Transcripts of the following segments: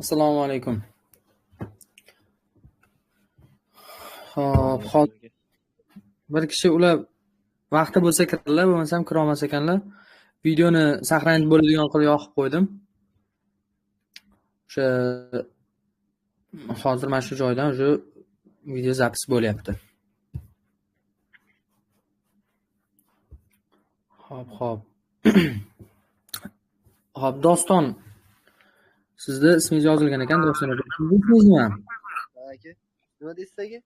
Assalomu alaykum. Xo'p, hozir bir kishi ular vaqti bo'lsa kirdilar, bo'lmasam kira olmas ekanlar. Videoni saqlanib bo'ladigan qilib yoqib qo'ydim. O'sha hozir mana shu joydan o'sha video zapis bo'lyapti. Xo'p, xo'p. Xo'p, Doston. Sizda ismingiz yozilgan ekan, Doston aka. Sizni ismingiz nima? Aka, nima deysiz aka?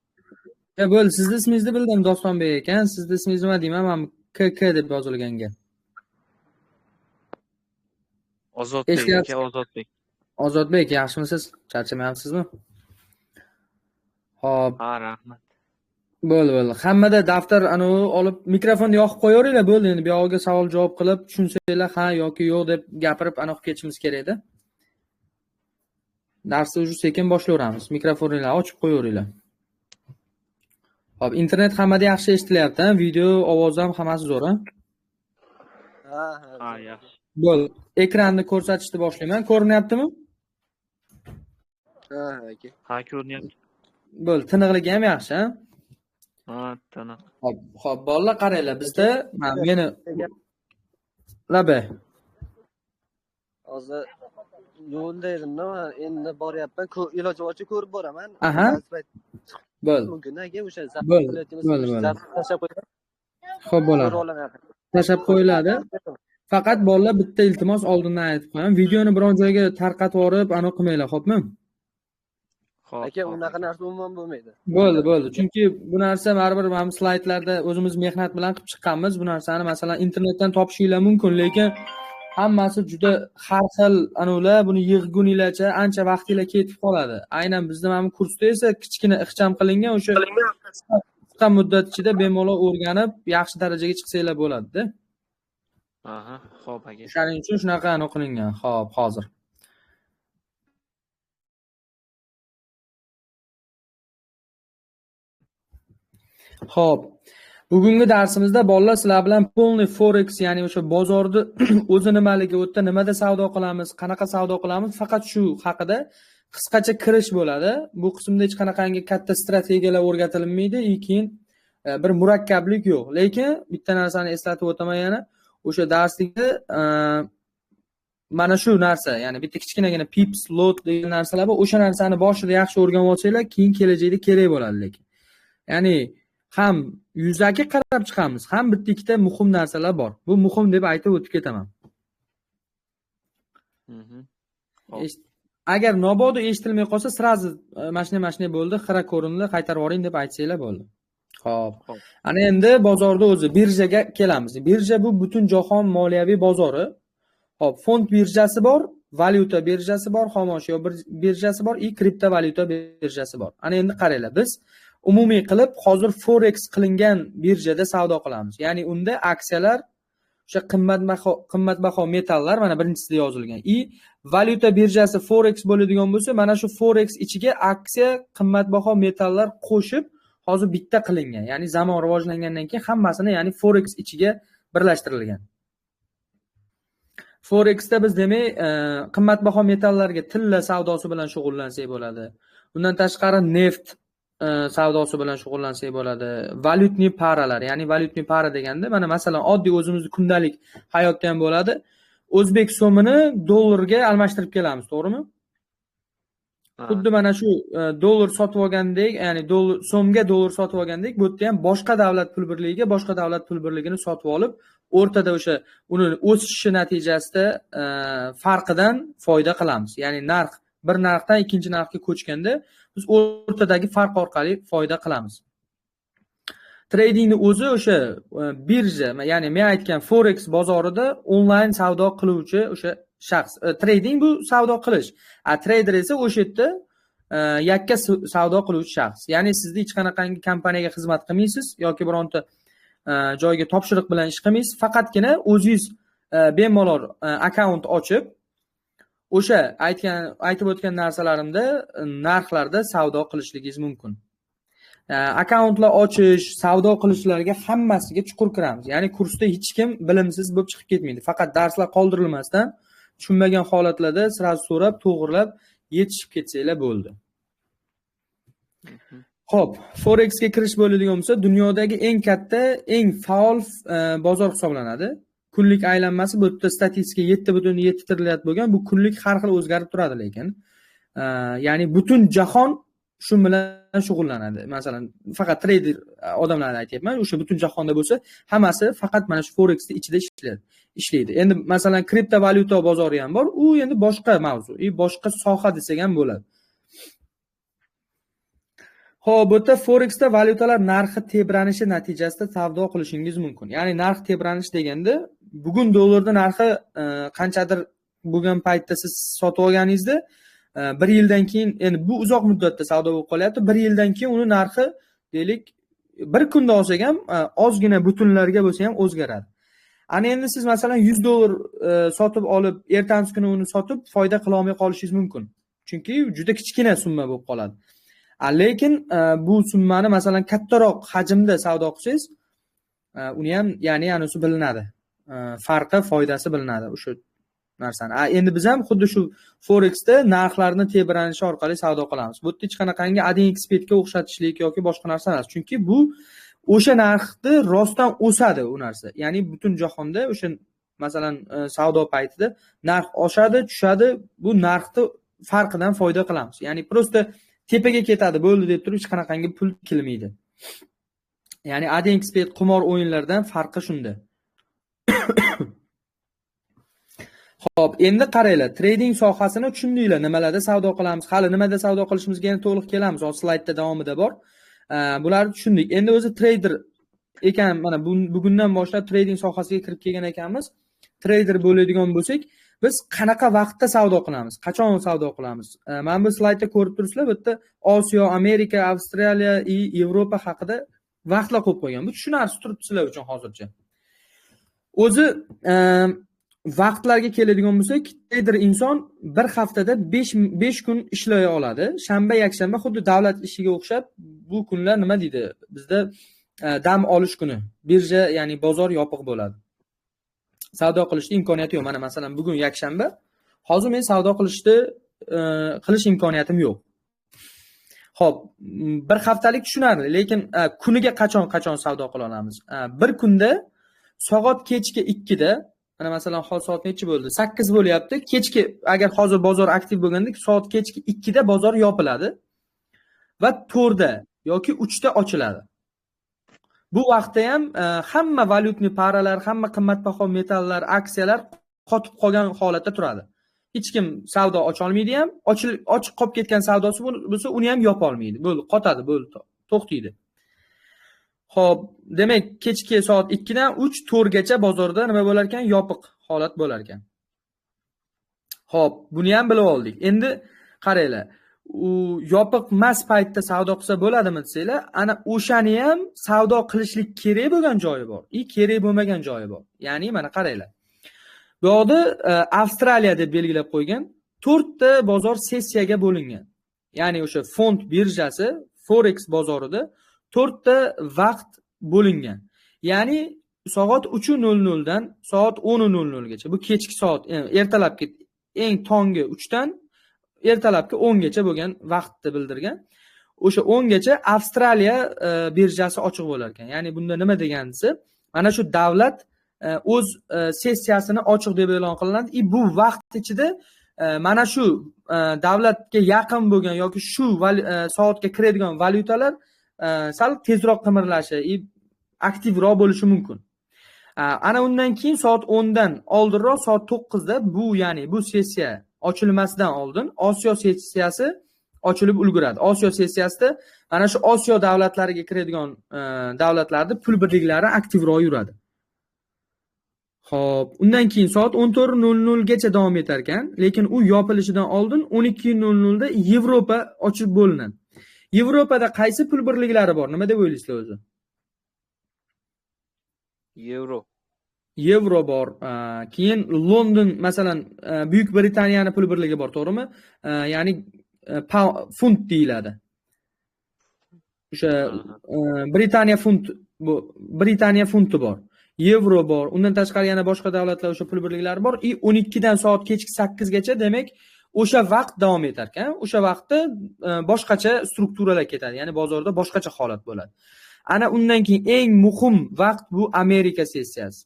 Ya bo'ldi, sizni ismingizni bildim, Dostonbek ekan. Sizni ismingiz nima deyman? Men KK deb yozilganga. Ozodbek aka, Ozodbek. Ozodbek, yaxshimisiz? Charchamayapsizmi? Xo'p. Ha, rahmat. Bo'ldi, bo'ldi. Hammada daftar anavi olib, mikrofonni yoqib qo'yaveringlar, bo'ldi. Endi bu yog'iga savol-javob qilib, tushunsanglar ha yoki yo'q deb gapirib aniq ketishimiz kerak edi. Darsni уже sekin boshlayveramiz. Mikrofoninglarni ochib qo'yaveringlar. Xo'p, internet hammada yaxshi eshitilyapti, video, ovoz ham hammasi zo'r, ha? Ha, ha, yaxshi. Bo'ldi. Ekranni ko'rsatishni boshlayman. Ko'rinyaptimi? Ha, aka. Ha, ko'rinyapti. Bo'ldi, tiniqligi ham yaxshi, ha? Ha, tiniq. Xo'p, xo'p, bolalar qaranglar, bizda mana meni labe. Hozir yo'lda edim-da, endi boryapman. Iloji boricha ko'rib boraman. Aha. Bo'ldi. Mumkin aka, o'sha tashlab qo'yiladi. Xo'p, bo'ladi. Tashlab qo'yiladi. Faqat bolalar bitta iltimos oldindan aytib qo'yaman. Videoni biron joyga tarqatib yuborib, aniq qilmanglar, xo'pmi? Xo'p, aka, unaqa narsa umuman bo'lmaydi. Bo'ldi, bo'ldi. Chunki bu narsa baribir mana bu slaydlarda o'zimiz mehnat bilan qilib chiqqanmiz. Bu narsani masalan internetdan topishinglar mumkin, lekin hammasi juda har xil anavlar, buni yig'guninglarcha ancha vaqtinglar ketib qoladi. Aynan bizda mana bu kursda esa kichkina ixcham qilingan, o'sha qisqa muddat ichida bemalol o'rganib, yaxshi darajaga chiqsanglar bo'ladi-da. Aha, xo'p aka. Shuning uchun shunaqa anav qilingan. Xo'p, hozir. Xo'p. Bugungi darsimizda bolalar sizlar bilan polniy forex, ya'ni o'sha bozorni o'zi nimaligi, u yerda nimada savdo qilamiz, qanaqa savdo qilamiz, faqat shu haqida qisqacha kirish bo'ladi. Bu qismda hech qanaqangi katta strategiyalar o'rgatilmaydi, keyin bir murakkablik yo'q. Lekin bitta narsani eslatib o'taman yana, o'sha darslikda mana shu narsa, ya'ni bitta kichkinagina pips, lot degan narsalar bor. O'sha narsani boshida yaxshi o'rganib olsanglar, keyin kelajakda kerak bo'ladi lekin. Ya'ni ham yuzaki qarab chiqamiz, ham bitta ikkita muhim narsalar bor. Bu muhim deb aytib o'tib ketaman. Agar nobodo eshitilmay qolsa, srazi mashina bo'ldi, xira ko'rindi, qaytarib yuboring deb aytsanglar bo'ldi. Xo'p. Ana endi bozorda o'zi birjaga kelamiz. Birja bu butun jahon moliyaviy bozori. Xo'p, fond birjasi bor, valyuta birjasi bor, xomashyo birjasi bor, kriptovalyuta birjasi bor. Ana endi qaranglar, biz umumiy qilib hozir forex qilingan birjada savdo qilamiz. Ya'ni unda aksiyalar, o'sha qimmatbaho metallar mana birinchisida yozilgan. Valyuta birjasi forex bo'ladigan bo'lsa, mana shu forex ichiga aksiya, qimmatbaho metallar qo'shib hozir bitta qilingan. Ya'ni zamon rivojlangandan keyin hammasini, ya'ni forex ichiga birlashtirilgan. Forexda biz demak qimmatbaho metallarga tilla savdosi bilan shug'ullansak bo'ladi. Undan tashqari neft savdosi bilan shug'ullansak bo'ladi. Valyutniy paralar, ya'ni valyutniy para deganda mana masalan oddiy o'zimizni kundalik hayotda ham bo'ladi. O'zbek so'mini dollarga almashtirib kelamiz, to'g'rimi? Xuddi mana shu dollar sotib olgandek, ya'ni dollar so'mga dollar sotib olgandek, bu yerda ham boshqa davlat pul birligiga boshqa davlat pul birligini sotib olib, o'rtada o'sha uni o'sishi natijasida farqidan foyda qilamiz. Ya'ni narx bir narxdan ikkinchi narxga ko'chganda biz o'rtadagi farq orqali foyda qilamiz. Tradingni o'zi o'sha birja, ya'ni men aytgan forex bozorida onlayn savdo qiluvchi o'sha shaxs. Trading bu savdo qilish, a trader esa o'sha yerda yakka savdo qiluvchi shaxs. Ya'ni sizni hech qanaqangi kompaniyaga xizmat qilmaysiz yoki bironta joyga topshiriq bilan ish qilmaysiz. Faqatgina o'zingiz bemalol akkaunt ochib o'sha aytib o'tgan narsalarimda narxlarda savdo qilishligingiz mumkin. Akkauntlar ochish, savdo qilishlarga hammasiga chuqur kiramiz. Ya'ni kursda hech kim bilimsiz bo'lib chiqib ketmaydi. Faqat darslar qoldirilmasdan Tushunmagan holatlarda sразу so'rab, to'g'rilab yetishib ketsanglar bo'ldi. Xo'p, Forexga kirish bo'ladigan bo'lsa, dunyodagi eng katta, eng faol bozor hisoblanadi. Kunlik aylanmasi bu yerda statistika 7,7 trilliard bo'lgan. Bu kunlik har xil o'zgarib turadi lekin. Ya'ni butun jahon shu bilan shug'ullanadi. Masalan, faqat treyder odamlarni aytyapman, o'sha butun jahonda bo'lsa, hammasi faqat mana shu Forexni ichida ishlaydi. Endi masalan, kriptovalyuta bozori ham bor, u endi boshqa mavzu, boshqa soha desak ham bo'ladi. Xo'p, bu yerda Forexda valyutalar narxi tebranishi natijasida savdo qilishingiz mumkin. Ya'ni narx tebranish deganda bugun dollarning narxi qanchadir bo'lgan paytda siz sotib olganingizda bir yildan keyin, endi bu uzoq muddatda savdo bo'lib qolyapti, bir yildan keyin uni narxi deylik bir kunda olsak ham ozgina butunlarga bo'lsa ham o'zgaradi. Ana endi siz masalan 100 dollar sotib olib, ertasi kuni uni sotib foyda qila olmay qolishingiz mumkin. Chunki juda kichkina summa bo'lib qoladi. Lekin bu summani masalan kattaroq hajmda savdo qilsangiz, uni ham ya'ni anisi bilinadi. Farqi, foydasi bilinadi o'sha narsani. Endi biz ham xuddi shu Forexda narxlarni tebranishi orqali savdo qilamiz. Bu yerda hech qanaqangi 1xBetga o'xshatishlik yoki boshqa narsa emas. Chunki bu o'sha narxni rostdan o'sadi u narsa. Ya'ni butun jahonda o'sha masalan savdo paytida narx oshadi, tushadi, bu narxni farqidan foyda qilamiz. Ya'ni prosta tepaga ketadi, bo'ldi deb turib hech qanaqangi pul kelmaydi. Ya'ni 1xBet qimor o'yinlaridan farqi shunda. Xo'p, endi qaranglar, trading sohasini tushundinglar, nimalarda savdo qilamiz, hali nimada savdo qilishimizga yana to'liq kelamiz, hozir slaydda davomida bor. Bularni tushundik. Endi o'zi treyder ekan, mana bugundan boshlab trading sohasiga kirib kelgan ekanmiz. Treyder bo'ladigan bo'lsak, biz qanaqa vaqtda savdo qilamiz? Qachon savdo qilamiz? Mana bu slaydda ko'rib turibsizlar, bu yerda Osiyo, Amerika, Avstraliya va Yevropa haqida vaqtlar qo'yib qo'ygan. Bu tushunarsiz turibdi sizlar uchun hozircha. O'zi vaqtlarga keladigan bo'lsak, treyder inson bir haftada 5 kun ishlay oladi. Shanba, yakshanba xuddi davlat ishiga o'xshab bu kunlar nima deydi? Bizda dam olish kuni. Birja, ya'ni bozor yopiq bo'ladi. Savdo qilishni imkoniyati yo'q. Mana masalan bugun yakshanba, hozir men savdo qilish imkoniyatim yo'q. Xo'p, bir haftalik tushunarli, lekin kuniga qachon savdo qila olamiz? Bir kunda soat kechki 2da, mana masalan hozir soat necha bo'ldi? 8 bo'lyapti. Kechki, agar hozir bozor aktiv bo'lganda soat kechki 2da bozor yopiladi va 4da yoki 3da ochiladi. Bu vaqtda ham hamma valyutniy paralar, hamma qimmatbaho metallar, aksiyalar qotib qolgan holatda turadi. Hech kim savdo ocha olmaydi ham, ochiq qolib ketgan savdosi bo'lsa, uni ham yopa olmaydi. Bo'ldi, qotadi, bo'ldi, to'xtaydi. Xo'p, demak, kechki soat 2 dan 3-4 gacha bozorda nima bo'lar ekan? Yopiq holat bo'lar ekan. Xo'p, buni ham bilib oldik. Endi qaranglar, u yopiq mas paytda savdo qilsa bo'ladimi desanglar, ana o'shani ham savdo qilishlik kerak bo'lgan joyi bor, kerak bo'lmagan joyi bor. Ya'ni mana qaranglar. Bu yoqda Avstraliya deb belgilab qo'ygan 4 ta bozor sessiyaga bo'lingan. Ya'ni o'sha fond birjasi Forex bozorida 4 ta vaqt bo'lingan. Ya'ni soat 3:00 dan soat 10:00 gacha. Bu kechki soat, ertalabki eng tongi 3 dan ertalabki 10 gacha bo'lgan vaqtni bildirgan. O'sha 10 gacha Avstraliya birjasi ochiq bo'lar ekan. Ya'ni bunda nima deganisi, mana shu davlat o'z sessiyasini ochiq deb e'lon qilinadi. Bu vaqt ichida mana shu davlatga yaqin bo'lgan yoki shu soatga kiradigan valyutalar sal tezroq qimirlashi, aktivroq bo'lishi mumkin. Ana undan keyin soat 10 dan oldinroq soat 9 da bu, ya'ni bu sessiya ochilmasidan oldin Osiyo sessiyasi ochilib ulguradi. Osiyo sessiyasida mana shu Osiyo davlatlariga kiradigan davlatlarda pul birliklari aktivroq yuradi. Xo'p, undan keyin soat 14:00 gacha davom etar ekan, lekin u yopilishidan oldin 12:00 da Yevropa ochib bo'linadi. Yevropada qaysi pul birliklari bor? Nima deb o'ylaysizlar o'zi? Yevro. Yevro bor. Keyin London, masalan, Buyuk Britaniyani pul birligi bor, to'g'rimi? Ya'ni funt deyiladi. O'sha Britaniya funt, bu Britaniya funti bor. Yevro bor. Undan tashqari yana boshqa davlatlar o'sha pul birliklari bor. И 12 dan soat kechki 8 gacha, demak, o'sha vaqt davom etar ekan. O'sha vaqtda boshqacha strukturalar ketadi. Ya'ni bozorda boshqacha holat bo'ladi. Ana undan keyin eng muhim vaqt bu Amerika sessiyasi.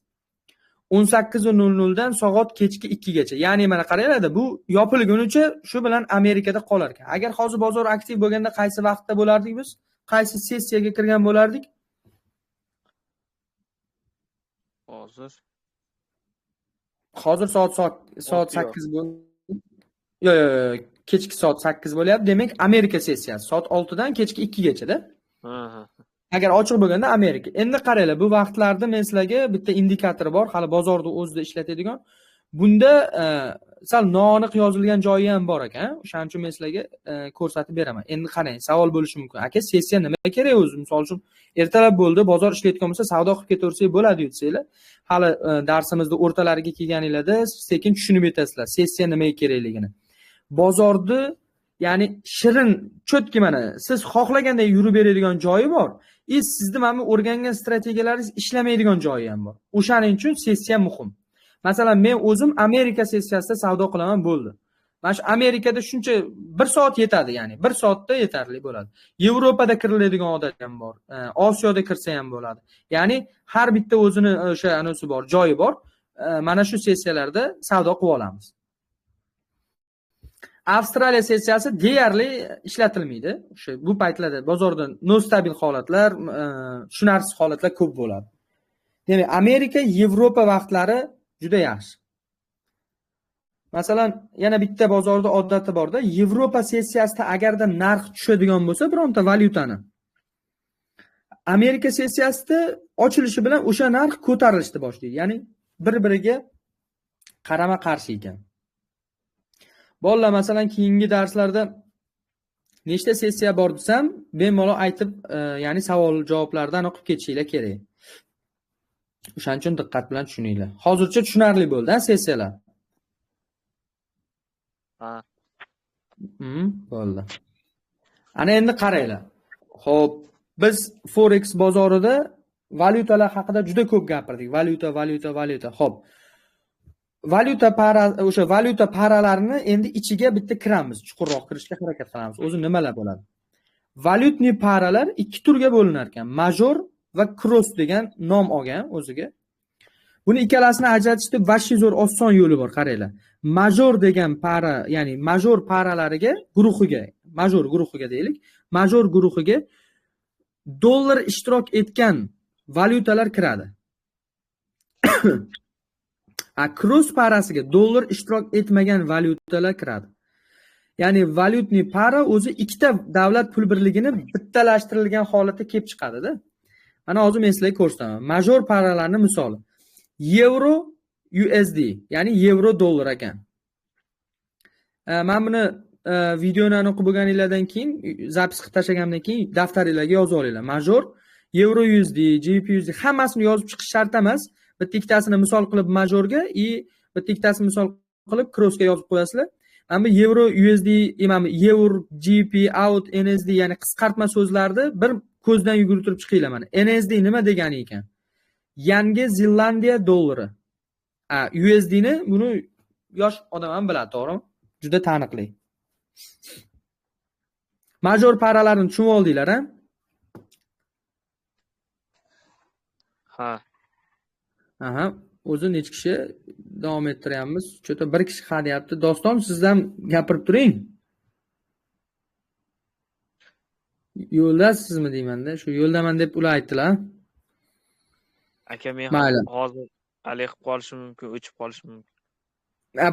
18:00 dan soat kechki 2 gacha. Ya'ni mana qaranglar-da, bu yopilgunicha shu bilan Amerikada qolar ekan. Agar hozir bozor aktiv bo'lganda qaysi vaqtda bo'lardik biz? Qaysi sessiyaga kirgan bo'lardik? Hozir soat 8 bo'ldi. Yo'q, kechki soat 8 bo'lyapti. Demak, Amerika sessiyasi soat 6 dan kechki 2 gacha-da. Agar ochiq bo'lganda Amerika. Endi qaranglar, bu vaqtlarda men sizlarga bitta indikator bor, hali bozorda o'zida ishlatadigan. Bunda sal noaniq yozilgan joyi ham bor ekan. O'shaning uchun men sizlarga ko'rsatib beraman. Endi qarang, savol bo'lishi mumkin. Aka, sessiya nima kerak o'zi? Misol uchun, ertalab bo'ldi, bozor ishlayotgan bo'lsa, savdo qilib ketaversak bo'ladi desanglar, hali darsimizda o'rtalariga kelganinglarda sekin tushunib yetasizlar sessiya nimaga kerakligini. Bozorni, ya'ni shirin, cho'tki mana siz xohlaganday yurib beradigan joyi bor. Sizni mana bu o'rgangan strategiyalaringiz ishlamaydigan joyi ham bor. O'shaning uchun sessiya muhim. Masalan, men o'zim Amerika sessiyasida savdo qilaman, bo'ldi. Mana shu Amerikada shuncha 1 soat yetadi, ya'ni 1 soatda yetarli bo'ladi. Yevropada kiriladigan odat ham bor, Osiyoda kirsa ham bo'ladi. Ya'ni har bitta o'zini o'sha anasi bor, joyi bor. Mana shu sessiyalarda savdo qilib olamiz. Avstraliya sessiyasi deyarli ishlatilmaydi. O'sha bu paytlarda bozorda nostabil holatlar, tushunarsiz holatlar ko'p bo'ladi. Demak, Amerika, Yevropa vaqtlari juda yaxshi. Masalan, yana bitta bozorda odati borda, Yevropa sessiyasida agarda narx tushadigan bo'lsa, bironta valyutani Amerika sessiyasida ochilishi bilan o'sha narx ko'tarilishni boshlaydi. Ya'ni bir-biriga qarama-qarshi ekan. Bolalar, masalan, keyingi darslarda nechta sessiya bor desam, bemalol aytib, ya'ni savol javoblardan o'qib ketishinglar kerak. O'shaning uchun diqqat bilan tushuninglar. Hozircha tushunarli bo'ldi, ha, sessiyalar? Ha. Bo'ldi. Ana endi qaranglar. Xo'p, biz Forex bozorida valyutalar haqida juda ko'p gapirdik. Valyuta, valyuta, valyuta. Xo'p. Valyuta para, o'sha valyuta paralarini endi ichiga bitta kiramiz, chuqurroq kirishga harakat qilamiz. O'zi nimalar bo'ladi? Valyutni paralar ikki turga bo'linar ekan. Major va cross degan nom olgan o'ziga. Buni ikkalasini ajratishda vashi zo'r oson yo'li bor, qaranglar. Major degan para, ya'ni major paralariga, guruhiga, major guruhiga deylik, major guruhiga dollar ishtirok etgan valyutalar kiradi. A cross parasiga dollar ishtirok etmagan valyutalar kiradi. Ya'ni valyutni para o'zi ikkita davlat pul birligini bittalashtirilgan holatda kelib chiqadi-da. Mana hozir men sizlarga ko'rsataman. Major paralarning misoli. Yevro USD, ya'ni yevro dollar ekan. Men buni videoni o'qib bo'lganinglardan keyin, zapis qilib tashlaganimdan keyin daftaringlarga yozib olinglar. Major, yevro USD, GBP USD hammasini yozib chiqish shart emas. Bitta ikkitasini misol qilib majorga i bitta ikkitasini misol qilib crossga yozib qo'yasizlar. Mana bu yevro USD, mana yevro GBP, out, NSD, ya'ni qisqartma so'zlarni bir ko'zdan yugurtirib chiqinglar mana. NSD nima degani ekan? Yangi Zelandiya dollari. USD ni buni yosh odam ham biladi, to'g'rimi? Juda taniqli. Major paralarni tushunib oldinglar, ha? Ha. Aha, o'zi necha kishi davom ettiryapmiz? Cho'ta bir kishi ha deyapti. Doston, sizdan gapirib turing. Yo'ldasizmi deyman-da, shu yo'ldaman deb ular aytdilar. Aka, men hozir alik qilib qolishim mumkin, o'chib qolishim mumkin.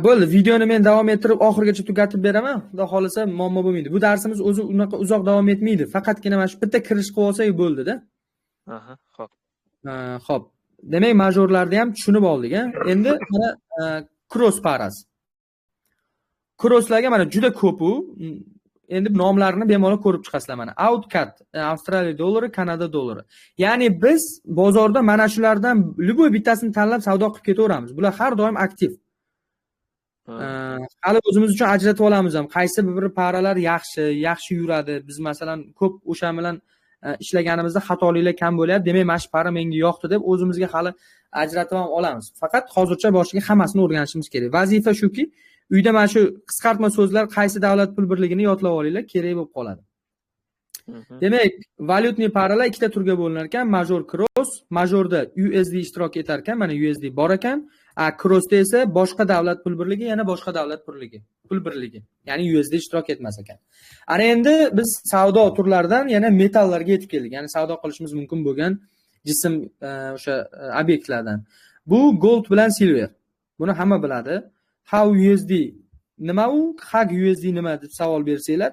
Bo'ldi, videoni men davom ettirib oxirigacha tugatib beraman. Xudo xolasa muammo bo'lmaydi. Bu darsimiz o'zi unaqa uzoq davom etmaydi. Faqatgina mana shu bitta kirish qilib olsak bo'ldi-da. Aha, xo'p. Xo'p. Demak, majorlarni ham tushunib oldik, ha? Endi mana cross parasi. Crosslarga mana juda ko'p u. Endi nomlarini bemalol ko'rib chiqasizlar mana. Outcat, Avstraliya dollari, Kanada dollari. Ya'ni biz bozorda mana shulardan любой bittasini tanlab savdo qilib ketaveramiz. Bular har doim aktiv. Hali o'zimiz uchun ajratib olamiz ham. Qaysi bir paralar yaxshi, yaxshi yuradi. Biz masalan ko'p o'sha bilan ishlaganimizda xatoliklar kam bo'lyapti. Demak, mana shu para menga yoqdi deb o'zimizga hali ajratib ham olamiz. Faqat hozircha boshiga hammasini o'rganishimiz kerak. Vazifa shuki, uyda mana shu qisqartma so'zlar qaysi davlat pul birligini yodlab olinglar, kerak bo'lib qoladi. Demak, valyutniy paralar ikkita turga bo'linar ekan, major, cross. Majorda USD ishtirok etar ekan, mana USD bor ekan. A crossda esa boshqa davlat pul birligi, yana boshqa davlat pul birligi, ya'ni USD ishtirok etmas ekan. Ana endi biz savdo turlaridan yana metallarga yetib keldik. Ya'ni savdo qilishimiz mumkin bo'lgan jism, o'sha obyektlardan. Bu gold bilan silver. Buni hamma biladi. How USD nima u? Hag USD nima deb savol bersanglar,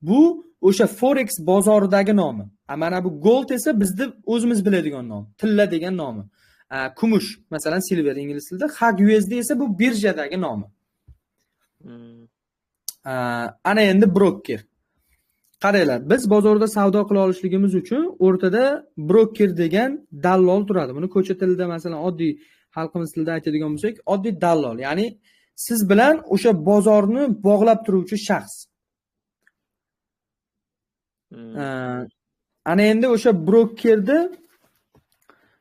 bu o'sha forex bozoridagi nomi. Mana bu gold esa bizni o'zimiz biladigan nom, tilla degan nomi. Kumush, masalan, silver ingliz tilida, Hag USD esa bu birjadagi nomi. Ana endi broker. Qaranglar, biz bozorda savdo qila olishligimiz uchun o'rtada broker degan dallol turadi. Buni ko'cha tilida, masalan, oddiy xalqimiz tilida aytadigan bo'lsak, oddiy dallol, ya'ni siz bilan o'sha bozorni bog'lab turuvchi shaxs. Ana endi o'sha brokerni,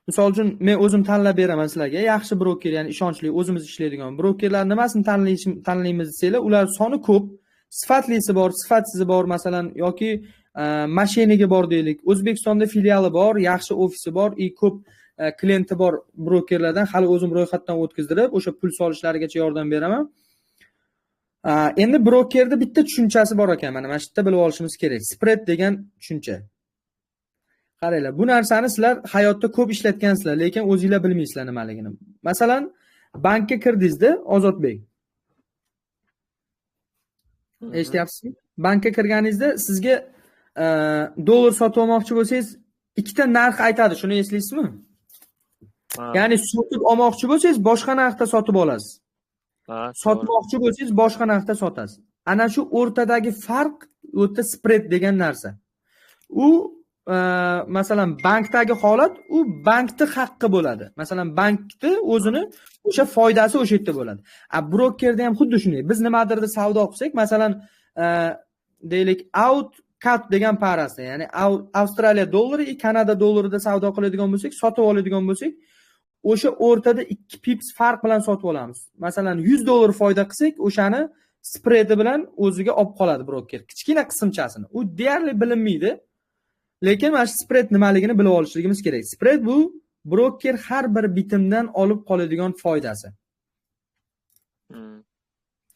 misol uchun, men o'zim tanlab beraman sizlarga yaxshi broker, ya'ni ishonchli, o'zimiz ishlaydigan brokerlar nimasini tanlaymiz desanglar, ular soni ko'p, sifatlisi bor, sifatsizi bor, masalan, yoki mashinigi bor deylik. O'zbekistonda filiali bor, yaxshi ofisi bor, и ko'p klienti bor brokerlardan hali o'zim ro'yxatdan o'tkazdirib, o'sha pul solishlarigacha yordam beraman. Endi brokerda bitta tushunchasi bor ekan, mana shu yerda bilib olishimiz kerak. Spread degan tushuncha. Qaranglar, bu narsani sizlar hayotda ko'p ishlatgansizlar, lekin o'zinglar bilmaysizlar nimaligini. Masalan, bankka kirdingizda, Ozodbek. Eshityapsizmi? Bankka kirganingizda sizga dollar sotib olmoqchi bo'lsangiz, ikkita narx aytadi, shuni eslaysizmi? Ya'ni sotib olmoqchi bo'lsangiz, boshqa narxda sotib olasiz. Sotmoqchi bo'lsangiz, boshqa narxda sotasiz. Ana shu o'rtadagi farq, o'rta spread degan narsa. U masalan, bankdagi holat, u bankni haqqi bo'ladi. Masalan, bankni o'zini o'sha foydasi o'sha yerda bo'ladi. A brokerda ham xuddi shunday. Biz nimadirda savdo qilsak, masalan, deylik, out cat degan parasi, ya'ni Avstraliya dollari va Kanada dollarida savdo qiladigan bo'lsak, sotib oladigan bo'lsak, o'sha o'rtada 2 pips farq bilan sotib olamiz. Masalan, 100 dollar foyda qilsak, o'shani spreadi bilan o'ziga olib qoladi broker. Kichkina qismchasini. U deyarli bilinmaydi. Lekin mana shu spread nimaligini bilib olishligimiz kerak. Spread bu broker har bir bitimdan olib qoladigan foydasi.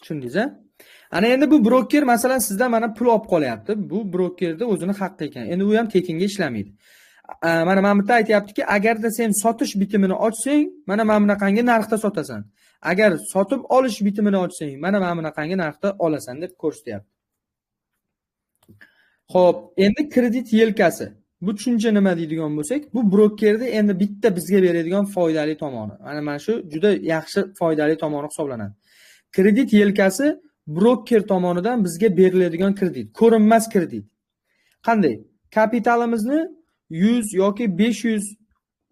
Tushundingiz a? Ana endi bu broker, masalan, sizdan mana pul olib qolyapti. Bu brokerda o'zini haqqi ekan. Endi u ham tekinga ishlamaydi. Mana bu yerda aytyaptiki, agarda sen sotish bitimini ochsang, mana bunaqangi narxda sotasan. Agar sotib olish bitimini ochsang, mana bunaqangi narxda olasan deb ko'rsatyapti. Xo'p, endi kredit yelkasi. Bu tushuncha nima deydigan bo'lsak, bu brokerda endi bitta bizga beradigan foydali tomoni. Mana shu juda yaxshi foydali tomoni hisoblanadi. Kredit yelkasi broker tomonidan bizga beriladigan kredit, ko'rinmas kredit. Qanday? Kapitalimizni 100 yoki 500,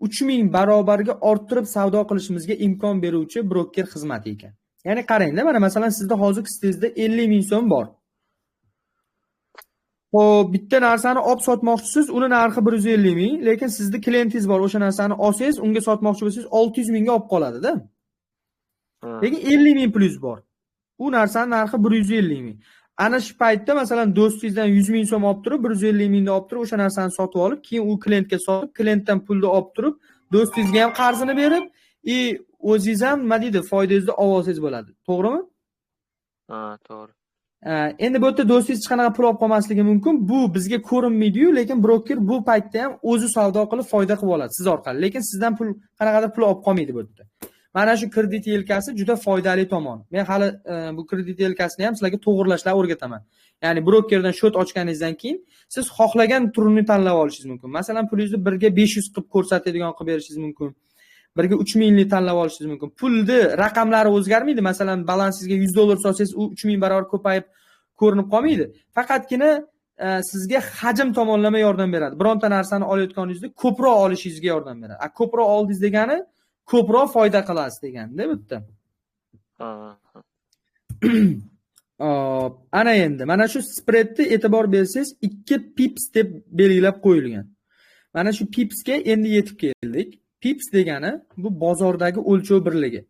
3000 barobarga orttirib savdo qilishimizga imkon beruvchi broker xizmati ekan. Ya'ni qarangda, mana masalan sizda hozir kissangizda 50 ming so'm bor. Xo'p, bitta narsani olib sotmoqchisiz, uni narxi 150 ming, lekin sizni klientingiz bor, o'sha narsani olsangiz, unga sotmoqchi bo'lsangiz 600 mingga olib qoladi-da. Lekin 50 ming pulingiz bor. U narsani narxi 150 ming. Ana shu paytda masalan do'stingizdan 100 ming so'm olib turib, 150 mingni olib turib, o'sha narsani sotib olib, keyin u klientga sotib, klientdan pulni olib turib, do'stingizga ham qarzini berib, o'zingiz ham nima deydi, foydangizni olib olsangiz bo'ladi. To'g'rimi? Ha, to'g'ri. Endi bu yerda do'stingiz hech qanaqa pul olib qolmasligi mumkin. Bu bizga ko'rinmaydi-yu, lekin broker bu paytda ham o'zi savdo qilib foyda qilib oladi siz orqali. Lekin sizdan pul qanaqadir pul olib qolmaydi bu yerda. Mana shu kredit yelkasi juda foydali tomon. Men hali bu kredit yelkasini ham sizlarga to'g'rilashlar o'rgataman. Ya'ni brokerdan shot ochganingizdan keyin siz xohlagan turini tanlab olishingiz mumkin. Masalan, pulingizni 1ga 500 qilib ko'rsatadigan qilib berishingiz mumkin. 1ga 3000 lik tanlab olishingiz mumkin. Pulni raqamlari o'zgarmaydi. Masalan, balansingizga 100 dollar solsangiz, u 3000 barobar ko'payib ko'rinib qolmaydi. Faqatgina sizga hajm tomonlama yordam beradi. Bironta narsani olayotganingizda ko'proq olishingizga yordam beradi. A ko'proq oldingiz degani ko'proq foyda qilasiz deganda bu yerda. Ana endi mana shu spreadni e'tibor bersangiz 2 pips deb belgilab qo'yilgan. Mana shu pipsga endi yetib keldik. Pips degani bu bozordagi o'lchov birligi.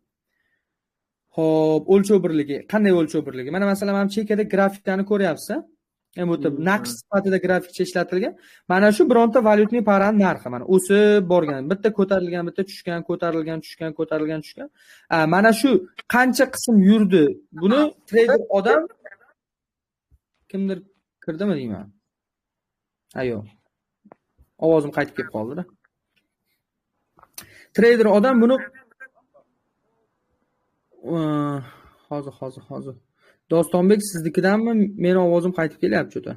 Xo'p, o'lchov birligi. Qanday o'lchov birligi? Mana masalan, mana chekada grafiklarni ko'ryapsiz. Endi bu yerda naqsh sifatida grafikcha ishlatilgan. Mana shu bironta valyutniy parani narxi mana o'sib borgan, bitta ko'tarilgan, bitta tushgan, ko'tarilgan, tushgan, ko'tarilgan, tushgan. Mana shu qancha qism yurdi? Buni trader odam kimdir kirdimi deyman. Ha, yo'q. Ovozim qaytib kelib qoldi-da. Trader odam buni hozir. Dostonbek siznikidanmi? Meni ovozim qaytib kelyapti juda.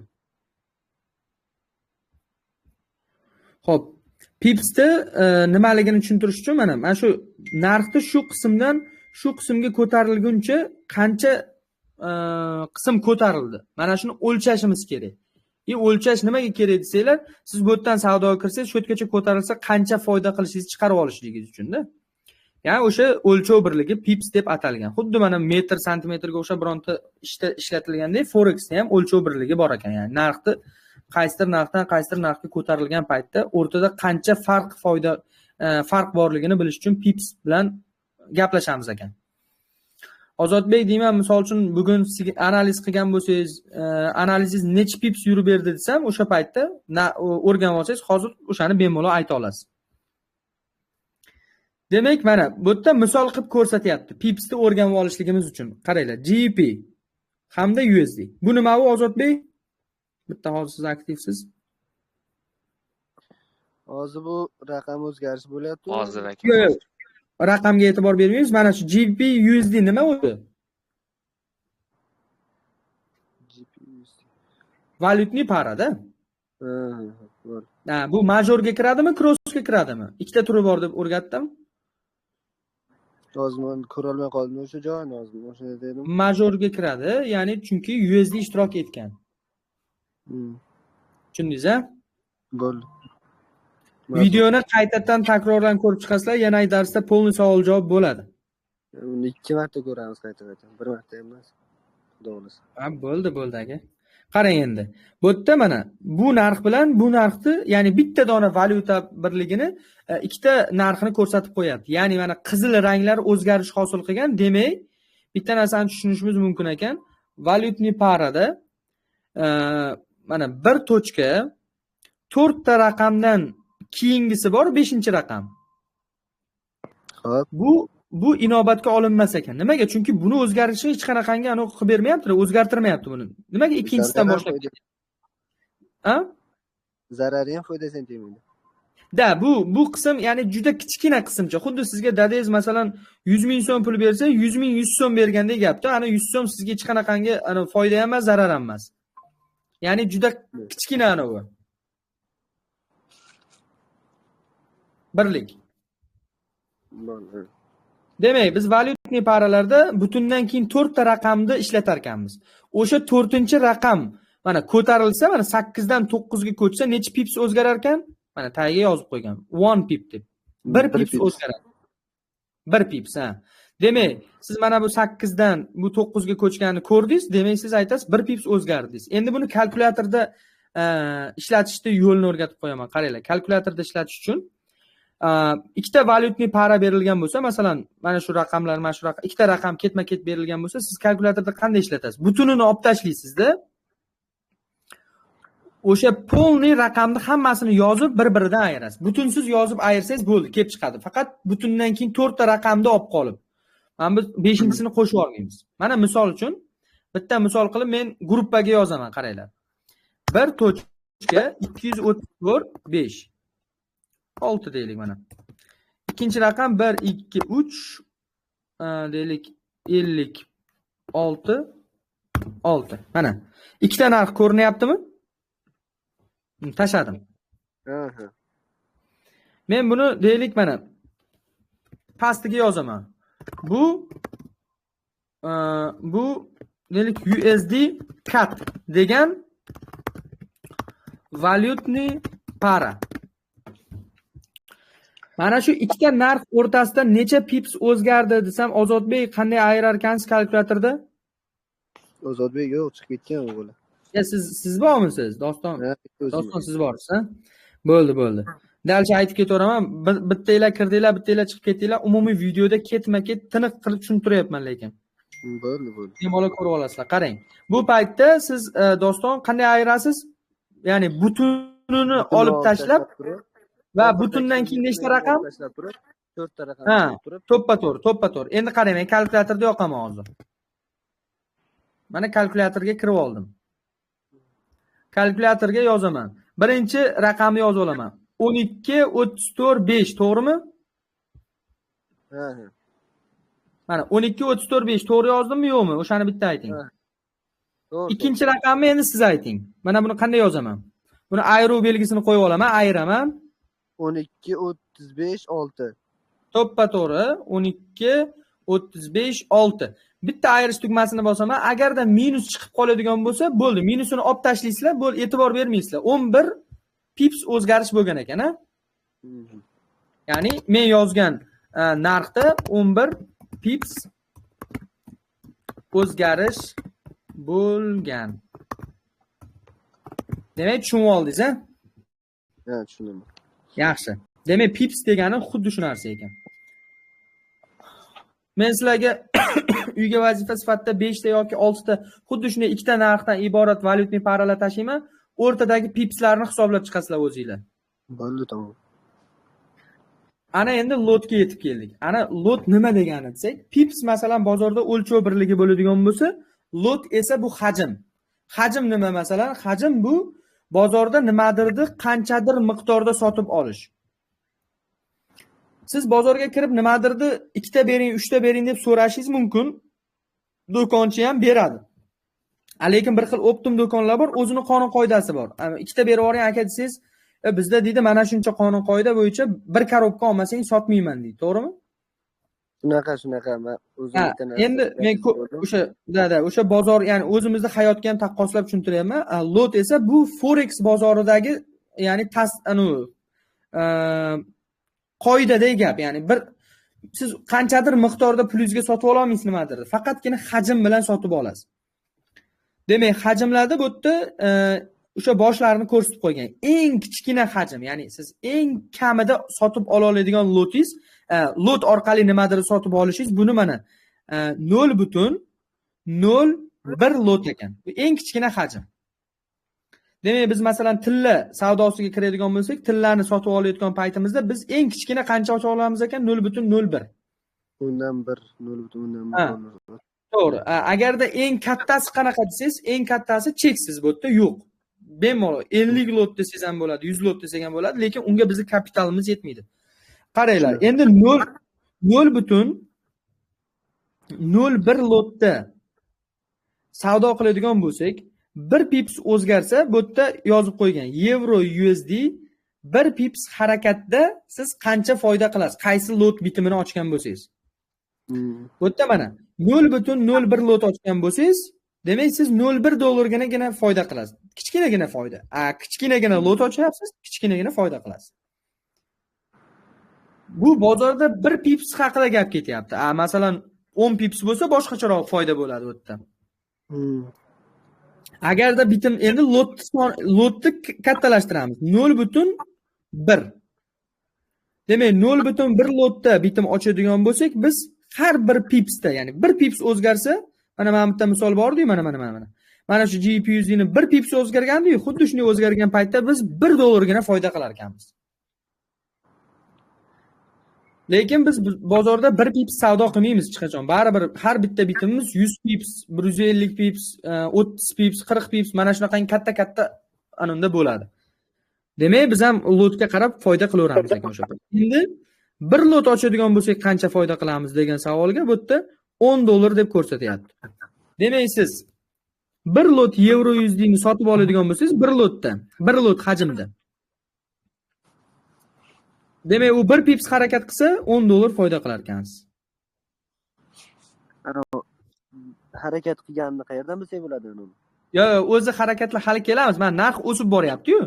Xo'p, pipsni nimaligini tushuntirish uchun mana shu narxni shu qismdan shu qismga ko'tarilguncha qancha qism ko'tarildi. Mana shuni o'lchashimiz kerak. O'lchash nimaga kerak desanglar, siz bu yerdan savdoga kirsangiz, shu yergacha ko'tarilsa qancha foyda qilishingizni chiqarib olishligingiz uchun-da. Ya'ni o'sha o'lchov birligi pips deb atalgan. Xuddi mana metr, santimetrga o'xshab bironta ishda ishlatilgandek Forexda ham o'lchov birligi bor ekan. Ya'ni narxni qaysidir narxdan qaysidir narxga ko'tarilgan paytda o'rtada qancha farq foyda farq borligini bilish uchun pips bilan gaplashamiz ekan. Ozodbek deyman, misol uchun bugun analiz qilgan bo'lsangiz, analizingiz necha pips yurib berdi desam, o'sha paytda o'rganib olsangiz, hozir o'shani bemalol ayta olasiz. Demak, mana bu yerda misol qilib ko'rsatyapti. Pipsni o'rganib olishligimiz uchun. Qaranglar, GBP hamda USD. Bu nima bu Ozodbek? Bitta hozir siz aktivsiz. Hozir bu raqam o'zgarish bo'lyapti. Hozir aka. Yo'q, raqamga e'tibor bermaymiz. Mana shu GBP USD nima o'zi? GBP USD. Valyutniy parada. Ha, bu majorga kiradimi, crossga kiradimi? Ikkita turi bor deb o'rgatdim. Hozir men ko'ra olmay qoldim o'sha joyini, hozir o'sha dedim. Majorga kiradi, ya'ni chunki USD ishtirok etgan. Tushundingiz-a? Bo'ldi. Videoni qaytadan takrordan ko'rib chiqasizlar, yana darsda polni savol javob bo'ladi. Uni 2 marta ko'ramiz qayta-qayta, bir marta emas. Xudo xolasa. Ha, bo'ldi, bo'ldi aka. Qarang endi. Bu yerda mana bu narx bilan bu narxni, ya'ni bitta dona valyuta birligini ikkita narxini ko'rsatib qo'yapti. Ya'ni mana qizil ranglar o'zgarish hosil qilgan, demak, bitta narsani tushunishimiz mumkin ekan. Valyutniy parada mana bir tochka 4 ta raqamdan keyingisi bor, 5-raqam. Xo'p. Bu inobatga olinmas ekan. Nimaga? Chunki buni o'zgarishi hech qanaqangi aniq qilib bermayapti, o'zgartirmayapti buni. Nimaga ikkinchisidan boshlab? Ha? Zarari ham foydasi ham tegmaydi. Da, bu qism, ya'ni juda kichkina qismcha. Xuddi sizga dadangiz masalan 100 ming so'm pul bersa, 100 ming 100 so'm bergandek gapda. Ana 100 so'm sizga hech qanaqangi ana foyda ham emas, zarar ham emas. Ya'ni juda kichkina ana bu. Birlik. Demak, biz valyutniy paralarda butundan keyin 4 ta raqamni ishlatar ekanmiz. O'sha 4-raqam mana ko'tarilsa, mana 8 dan 9 ga ko'chsa, necha pips o'zgarar ekan? Mana tagiga yozib qo'ygan. 1 pip deb. 1 pips o'zgaradi. 1 pips, ha. Demak, siz mana bu 8 dan bu 9 ga ko'chganini ko'rdingiz, demak siz aytasiz 1 pips o'zgardi deysiz. Endi buni kalkulyatorda ishlatishni yo'lini o'rgatib qo'yaman. Qaranglar, kalkulyatorda ishlatish uchun ikkita valyutniy para berilgan bo'lsa, masalan, mana shu raqamlar, mana shu raqam, ikkita raqam ketma-ket berilgan bo'lsa, siz kalkulyatorda qanday ishlatasiz? Butunini olib tashlaysizda, o'sha polniy raqamni hammasini yozib bir-biridan ayirasiz. Butunsiz yozib ayirsangiz bo'ldi, kelib chiqadi. Faqat butundan keyin 4 ta raqamni olib qolib, mana biz 5-chisini qo'shib olmaymiz. Mana misol uchun bitta misol qilib men gruppaga yozaman, qaranglar. 1.234 5 6 deylik mana. Ikkinchi raqam 1 2 3 deylik 56 6. Mana ikkita narx ko'rinyaptimi? Tashladim. Men buni deylik mana pastiga yozaman. Bu deylik USD CAD degan valyutniy para. Mana shu ikkita narx o'rtasida necha pips o'zgardi desam, Ozodbek qanday ayirar ekansiz kalkulyatorda? Ozodbek yo'q, chiqib ketgan u bola. Ya siz bormisiz? Doston. Doston siz borsiz, ha? Bo'ldi, bo'ldi. Dalcha aytib ketaveraman. Bittanglar kirdinglar, bittanglar chiqib ketdinglar. Umumiy videoda ketma-ket tiniq qilib tushuntiryapman lekin. Bo'ldi, bo'ldi. Bemalol ko'rib olasizlar. Qarang. Bu paytda siz Doston qanday ayirasiz? Ya'ni butunini olib tashlab va butundan keyin nechta raqam? 4 ta raqam turib. To'ppa-to'g'ri, to'ppa-to'g'ri. Endi qarang, men kalkulyatorda yoqaman hozir. Mana kalkulyatorga kirib oldim. Kalkulyatorga yozaman. Birinchi raqamni yozib olaman. 12 34 5, to'g'rimi? Ha, ha. Mana 12 34 5 to'g'ri yozdimmi, yo'qmi? O'shani bitta ayting. To'g'ri. Ikkinchi raqamni endi siz ayting. Mana buni qanday yozaman? Buni ayiruv belgisini qo'yib olaman, ayiraman. 12 35 6. To'ppa-to'g'ri. 12 35 6. Bitta ayirish tugmasini bosaman. Agarda minus chiqib qoladigan bo'lsa, bo'ldi. Minusini olib tashlaysizlar, bo'ldi, e'tibor bermaysizlar. 11 pips o'zgarish bo'lgan ekan, ha? Ya'ni men yozgan narxda 11 pips o'zgarish bo'lgan. Demak, tushunib oldingiz, ha? Ha, tushundim. Yaxshi. Demak, pips degani xuddi shu narsa ekan. Men sizlarga uyga vazifa sifatida 5 ta yoki 6 ta xuddi shunday ikkita narxdan iborat valyutniy paralar tashlayman. O'rtadagi pipslarni hisoblab chiqasizlar o'zinglar. Bo'ldi, tamom. Ana endi lotga yetib keldik. Ana lot nima degani desak, pips masalan bozorda o'lchov birligi bo'ladigan bo'lsa, lot esa bu hajm. Hajm nima masalan? Hajm bu bozorda nimadirni qanchadir miqdorda sotib olish. Siz bozorga kirib nimadirni 2 ta bering, 3 ta bering deb so'rashingiz mumkin. Do'konchi ham beradi. Lekin bir xil optim do'konlar bor, o'zini qonun qoidasi bor. 2 ta berib yuboring aka desangiz, bizda deydi mana shuncha qonun qoida bo'yicha bir korobka olmasang sotmayman deydi, to'g'rimi? Shunaqa, shunaqa. Men o'zim bitta narsa endi men o'sha o'sha bozor, ya'ni o'zimizni hayotga ham taqqoslab tushuntiryapman. Lot esa bu forex bozoridagi, ya'ni qoidadagi gap, ya'ni bir siz qanchadir miqdorda pulingizga sotib ola olmaysiz nimadir, faqatgina hajm bilan sotib olasiz. Demak, hajmlarda bu yerda o'sha boshlarini ko'rsatib qo'ygan. Eng kichkina hajm, ya'ni siz eng kamida sotib ola oladigan lotingiz, lot orqali nimadir sotib olishingiz, buni mana 0.01 lot ekan. Bu eng kichkina hajm. Demak, biz masalan tilla savdosiga kiradigan bo'lsak, tillani sotib olayotgan paytimizda biz eng kichkina qancha ocha olamiz ekan? 0.01. Undan 1, 0.1. To'g'ri. Agarda eng kattasi qanaqa desangiz, eng kattasi cheksiz bu yerda yo'q. Bemalol 50 lot desangiz ham bo'ladi, 100 lot desangiz ham bo'ladi, lekin unga bizning kapitalimiz yetmaydi. Qaranglar, endi 0.01 lotda savdo qiladigan bo'lsak, 1 pips o'zgarsa, bu yerda yozib qo'ygan yevro USD 1 pips harakatda siz qancha foyda qilasiz? Qaysi lot bitimini ochgan bo'lsangiz. Bu yerda mana 0.01 lot ochgan bo'lsangiz, demak siz 0.1 dollarganagina foyda qilasiz. Kichkinagina foyda. Kichkinagina lot ochyapsiz, kichkinagina foyda qilasiz. Bu bozorda 1 pips haqida gap ketyapti. Masalan 10 pips bo'lsa boshqacharoq foyda bo'ladi u yerda. Agarda bitim endi lotni kattalashtiramiz. 0.1. Demak 0.1 lotda bitim ochadigan bo'lsak, biz har bir pipsda, ya'ni 1 pips o'zgarsa, mana bitta misol bor-ku, mana. Mana shu GBP/USD ni 1 pips o'zgargandi-yu, xuddi shunday o'zgargan paytda biz 1 dollargina foyda qilar ekanmiz. Lekin biz bozorda 1 pips savdo qilmaymiz hech qachon. Baribir har bitta bitimimiz 100 pips, 150 pips, 30 pips, 40 pips mana shunaqangi katta-katta anunda bo'ladi. Demak, biz ham lotga qarab foyda qilaveramiz ekan o'sha. Endi bir lot ochadigan bo'lsak qancha foyda qilamiz degan savolga bu yerda 10 dollar deb ko'rsatyapti. Demak, siz bir lot yevro USD ni sotib oladigan bo'lsangiz, bir lotda, bir lot hajmda. Demak, u bir pips harakat qilsa 10 dollar foyda qilar ekansiz. Harakat qilganini qayerdan bilsak bo'ladi uni? Yo'q, o'zi harakatlar hali kelamiz. Mana narx o'sib boryapti-yu.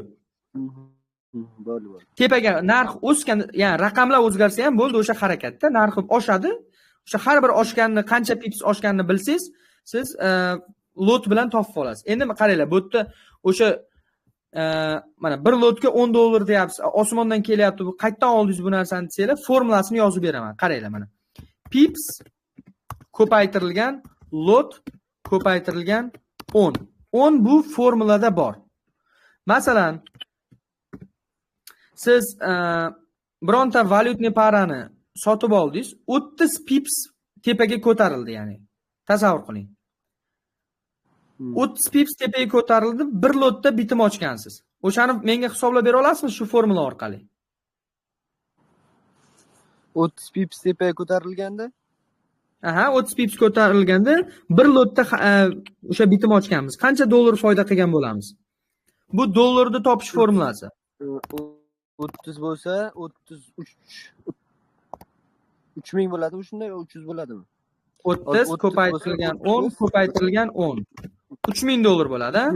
Bo'ldi, bo'ldi. Tepaga narx o'sgan, ya'ni raqamlar o'zgarsa ham bo'ldi, o'sha harakatda narxi oshadi. O'sha har bir oshganini, qancha pips oshganini bilsangiz, siz Lot bilan topib olasiz. Endi qaranglar, bu yerda o'sha mana bir lotga 10 dollar deyapsiz. Osmondan kelyapti bu. Qayerdan oldingiz bu narsani desanglar, formulasini yozib beraman. Qaranglar mana. Pips ko'paytirilgan lot ko'paytirilgan 10. 10 bu formulada bor. Masalan, siz bironta valyutniy parani sotib oldingiz, 30 pips tepaga ko'tarildi, ya'ni. Tasavvur qiling. 30 pips tepaga ko'tarildi, bir lotda bitim ochgansiz. O'shani menga hisoblab bera olasizmi shu formula orqali? 30 pips tepaga ko'tarilganda? Aha, 30 pips ko'tarilganda bir lotda o'sha bitim ochganmiz. Qancha dollar foyda qilgan bo'lamiz? Bu dollarni topish formulasi. 30 bo'lsa, 33 3000 bo'ladimi shunday, 300 bo'ladimi? 30 ko'paytirilgan 10 ko'paytirilgan 10. 3000 dollar bo'ladi, a?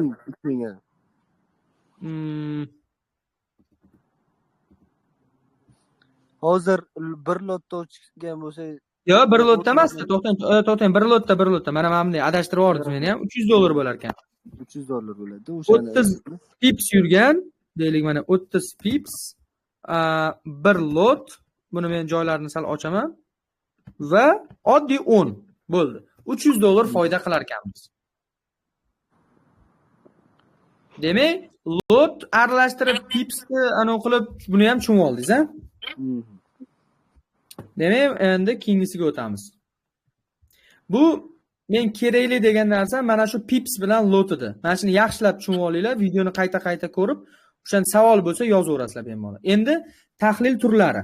3000. Hozir bir lotda ochgan bo'lsa, yo'q, bir lotda emas, to'xtang, bir lotda. Mana bunday adashtirib yubordingiz meni ham. 300 dollar bo'lar ekan. 300 dollar bo'ladi. O'shani 30 pips yurgan, deylik mana 30 pips, bir lot. Buni men joylarini sal ochaman va oddiy 10 bo'ldi. 300 dollar foyda qilar ekanmiz. Demak, lot aralashtirib pipsni anavi qilib buni ham tushunib oldingiz, a? Demak, endi keyingisiga o'tamiz. Bu men kerakli degan narsa mana shu pips bilan lot edi. Mana shuni yaxshilab tushunib olinglar, videoni qayta-qayta ko'rib, o'shan savol bo'lsa yozaverasizlar bemalol. Endi tahlil turlari.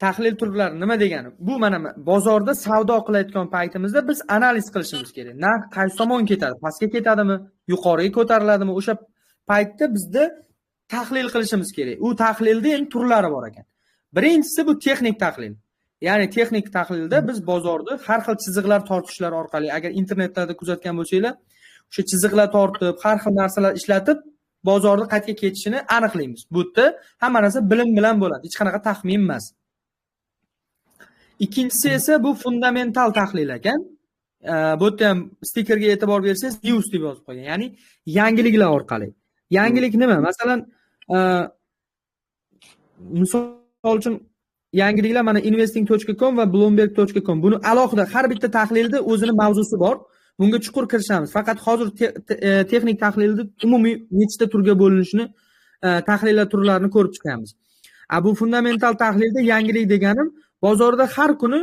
Tahlil turlari nima degani? Bu mana bozorda savdo qilayotgan paytimizda biz analiz qilishimiz kerak. Narx qaysi tomon ketadi? Pastga ketadimi? Yuqoriga ko'tariladimi? O'sha paytda bizda tahlil qilishimiz kerak. U tahlilda endi turlari bor ekan. Birinchisi bu texnik tahlil. Ya'ni texnik tahlilda biz bozorda har xil chiziqlar tortishlar orqali, agar internetlarda kuzatgan bo'lsanglar, o'sha chiziqlar tortib, har xil narsalar ishlatib bozorda qayerga ketishini aniqlaymiz. Bu yerda hamma narsa bilim bilan bo'ladi, hech qanaqa taxmin emas. Ikkinchisi esa bu fundamental tahlil ekan. Bu yerda ham stikerga e'tibor bersangiz, news deb yozib qo'ygan, ya'ni yangiliklar orqali. Yangilik nima? Masalan, misol uchun yangiliklar mana investing.com va bloomberg.com. Buni alohida har bitta tahlilda o'zini mavzusi bor. Bunga chuqur kirishamiz. Faqat hozir texnik tahlilda umumiy nechta turga bo'linishini, tahlillar turlarini ko'rib chiqamiz. Bu fundamental tahlilda yangilik deganim bozorda har kuni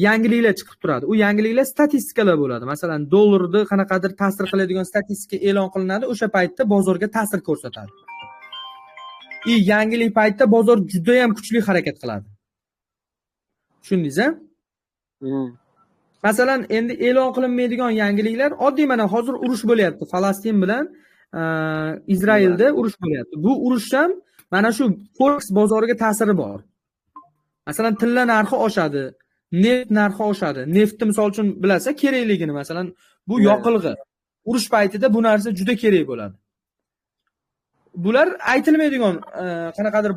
yangiliklar chiqib turadi. U yangiliklar statistikalar bo'ladi. Masalan, dollarni qanaqadir ta'sir qiladigan statistika e'lon qilinadi, o'sha paytda bozorga ta'sir ko'rsatadi. Yangilik paytda bozor juda ham kuchli harakat qiladi. Tushundingiz-a? Masalan, endi e'lon qilinmaydigan yangiliklar oddiy mana hozir urush bo'lyapti. Falastin bilan Izrailda urush bo'lyapti. Bu urush ham mana shu Forex bozoriga ta'siri bor. Masalan, tilla narxi oshadi, neft narxi oshadi. Neftni misol uchun bilasiz, kerakligini, masalan, bu yoqilg'i. Urush paytida bu narsa juda kerak bo'ladi. Bular aytilmaydigan, qanaqadir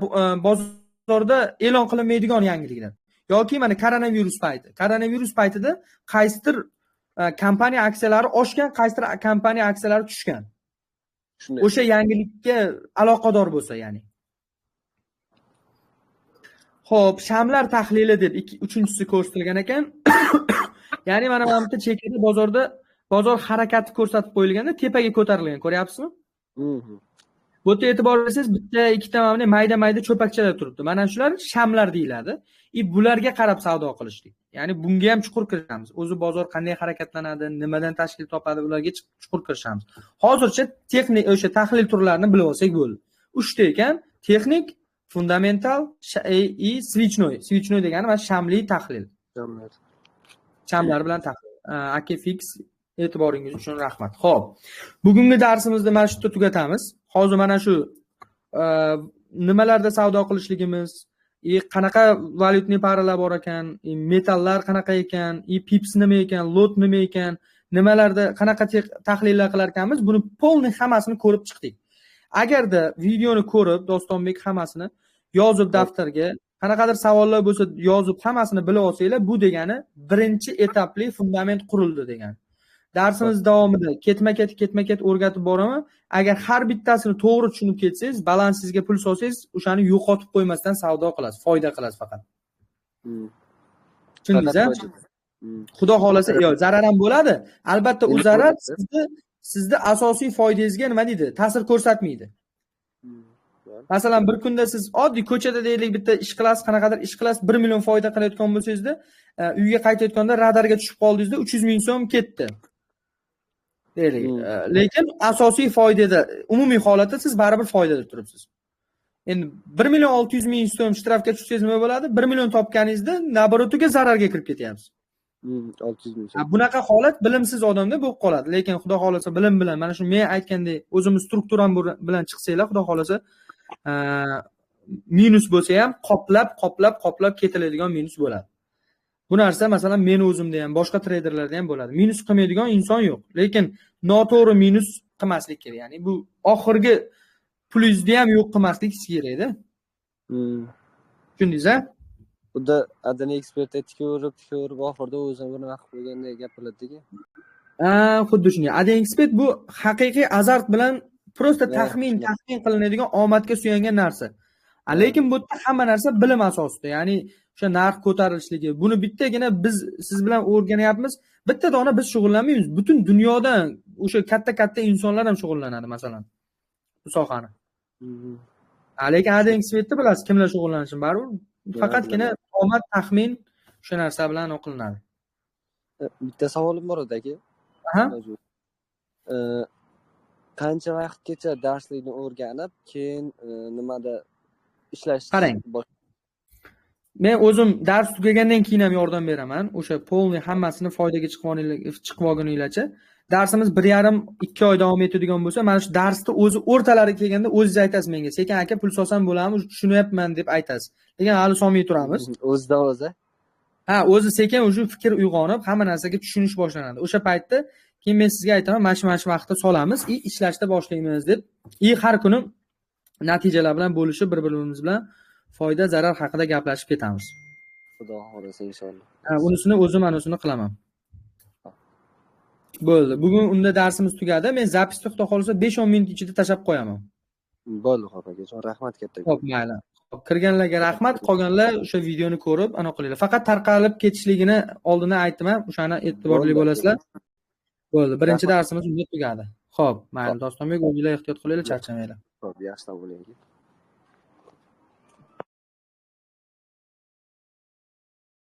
bozorda e'lon qilinmaydigan yangiliklar. Yoki mana koronavirus payti. Koronavirus paytida qaysidir kompaniya aksiyalari oshgan, qaysidir kompaniya aksiyalari tushgan. O'sha yangilikka aloqador bo'lsa, ya'ni. Xo'p, shamlar tahlili deb uchinchisi ko'rsatilgan ekan. Ya'ni mana bu yerda chekada bozorda bozor harakati ko'rsatib qo'yilganda tepaga ko'tarilgan, ko'ryapsizmi? Bu yerda e'tibor bersangiz, bitta, ikkita mana mayda-mayda cho'pakchalar turibdi. Mana shular shamlar deyiladi. Bularga qarab savdo qilishlik. Ya'ni bunga ham chuqur kiramiz. O'zi bozor qanday harakatlanadi, nimadan tashkil topadi, ularga chuqur kirishamiz. Hozircha texnik o'sha tahlil turlarini bilib olsak bo'ldi. Uchta ekan: texnik, fundamental, и свечной. Свечной degani mana shamli tahlil. Shamlar. Shamlar bilan tahlil. Aka fix, e'tiboringiz uchun rahmat. Xo'p, bugungi darsimizni mana shu yerda tugatamiz. Hozir mana shu nimalarda savdo qilishligimiz, qanaqa valyutniy paralar bor ekan, metallar qanaqa ekan, pips nima ekan, lot nima ekan, nimalarda qanaqa tahlillar qilar ekanmiz, buni polniy hammasini ko'rib chiqdik. Agarda videoni ko'rib, Dostonbek hammasini yozib daftarga, Qanaqadir savollar bo'lsa yozib hammasini bilib olsanglar, bu degani birinchi etapli fundament qurildi degani. Darsimiz davomida ketma-ket o'rgatib boraman. Agar har bittasini to'g'ri tushunib ketsangiz, balansingizga pul solsangiz, o'shani yo'qotib qo'ymasdan savdo qilasiz, foyda qilasiz faqat. Tushundingiz-a? Xudo xolasa, yo'q, zarar ham bo'ladi. Albatta u zarar sizni asosiy foydangizga nima deydi? Ta'sir ko'rsatmaydi. Masalan, bir kunda siz oddiy ko'chada deylik bitta ish qilasiz, qanaqadir ish qilasiz, 1 million foyda qilayotgan bo'lsangizda, uyga qaytayotganda radarga tushib qoldingizda 300 ming so'm ketdi. Deylik. Lekin asosiy foydada, umumiy holatda siz baribir foydada turibsiz. Endi 1 million 600 ming so'm shtrafga tushsangiz nima bo'ladi? 1 million topganingizda naborotiga zararga kirib ketyapsiz. 600 ming so'm. Bunaqa holat bilimsiz odamda bo'lib qoladi. Lekin Xudo xolasa bilim bilan, mana shu men aytgandek, o'zimiz strukturam bilan chiqsanglar, Xudo xolasa minus bo'lsa ham qoplab ketiladigan minus bo'ladi. Bu narsa masalan men o'zimda ham, boshqa treyderlarda ham bo'ladi. Minus qilmaydigan inson yo'q. Lekin noto'g'ri minus qilmaslik kerak. Ya'ni bu oxirgi pulingizni ham yo'q qilmaslik kerakda. Tushundingiz-a? Xuddi Adani ekspert tikaverib oxirida o'zini bir nima qilib qo'yganday gapiriladi-ku. Ha, xuddi shunday. Adani ekspert bu haqiqiy azart bilan prosta taxmin qilinadigan omadga suyangan narsa. Lekin bu yerda hamma narsa bilim asosida. Ya'ni o'sha narx ko'tarilishligi. Buni bittagina biz siz bilan o'rganyapmiz. Bitta dona biz shug'ullanmaymiz. Butun dunyodan o'sha katta-katta insonlar ham shug'ullanadi masalan bu sohani. Lekin Adani ekspertni bilasiz, kimlar shug'ullanishini baribir faqatgina omad, taxmin o'sha narsa bilan qilinadi. Bitta savolim bor edi aka. Aha. Qancha vaqtgacha darslikni o'rganib, keyin nimada ishlash? Qarang. Men o'zim dars tugagandan keyin ham yordam beraman. O'sha polniy hammasini foydaga chiqib olguninglarcha. Darsimiz 1.5-2 oy davom etadigan bo'lsa, mana shu darsni o'zi o'rtalari kelganda o'zingiz aytasiz menga, sekin aka pul solsam bo'ladimi, tushunyapman deb aytasiz. Lekin hali solmay turamiz. O'zidan o'zi. Ha, o'zi sekin o'sha fikr uyg'onib, hamma narsaga tushunish boshlanadi. O'sha paytda keyin men sizga aytaman, mana shu vaqtda solamiz, ishlashda boshlaymiz deb. Har kuni natijalar bilan bo'lishib, bir-birimiz bilan foyda, zarar haqida gaplashib ketamiz. Xudo xolasa inshaalloh. Ha, unisini o'zim anosini qilaman. Bo'ldi. Bugun unda darsimiz tugadi. Men zapisni Xudo xolasa 5-10 minut ichida tashab qo'yaman. Bo'ldi, xo'p akajon, rahmat katta. Xo'p, mayli. Xo'p, kirganlarga rahmat, qolganlar o'sha videoni ko'rib, ana qilinglar. Faqat tarqalib ketishligini oldindan aytdim, o'shani e'tiborli bo'lasizlar. Bo'ldi. Birinchi darsimiz unda tugadi. Xo'p, mayli, Dostonbek, o'zingizlar ehtiyot qilinglar, charchamanglar. Xo'p, yaxshi bo'ling.